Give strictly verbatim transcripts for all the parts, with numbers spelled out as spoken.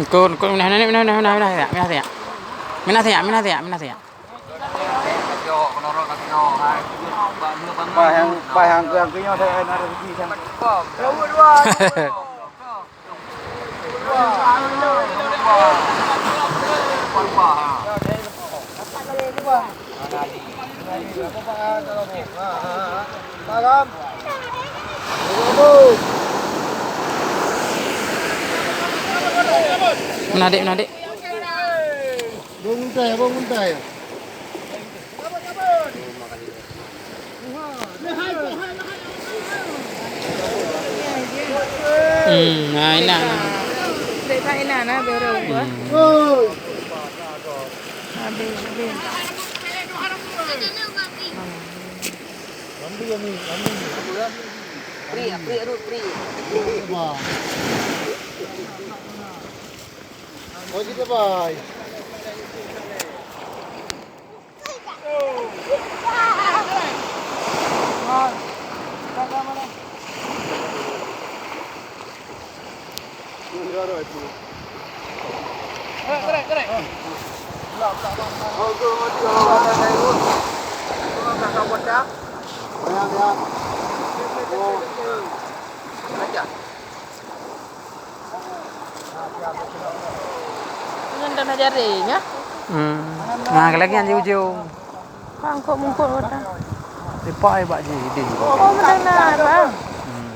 Engkau, engkau minah, minah, minah, minah, minah, minah, minah, minah, minah, minah, minah, minah, minah. Bah yang, bah yang, yang, yang, yang, Menadik, menadik. Bông tay, bông tay. Hmm, nah, inan, nah. Dek tak inan, nah, berubah. Hmm. Habis, habis. Oh, gitu, boy. Ngon dana jaring, ya? Hmm. Nah, lagi yang di ujung. Bang, kok mungkot kota? Lepak ai bak jih, deh. Oh, benar, Bang. Hmm.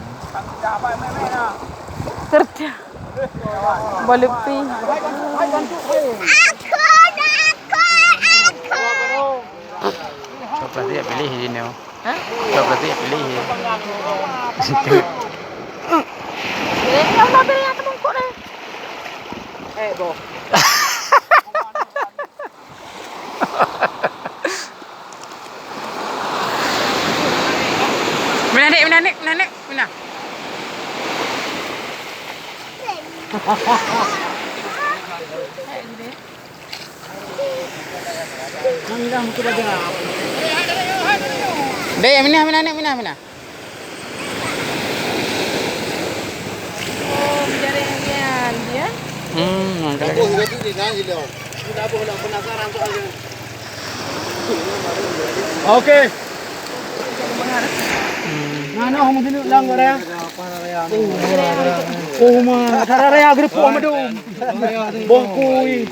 Kerja. Baleupie. Siapa dia pilih ini? Hah? Siapa dia pilih? Eh, yang mau pilih yang temungkot ni. Eh, boh. Minah, Dik, minah, Dik, minah, Dik, minah. Dek, minah, minah, minah, minah, minah. Oh, mencari harian dia. Hmm, mencari. Oke. Hmm. Nah, nah, hong sini lang goreng. Oh, ma, tararaya geureupoh meudum. Boh kui.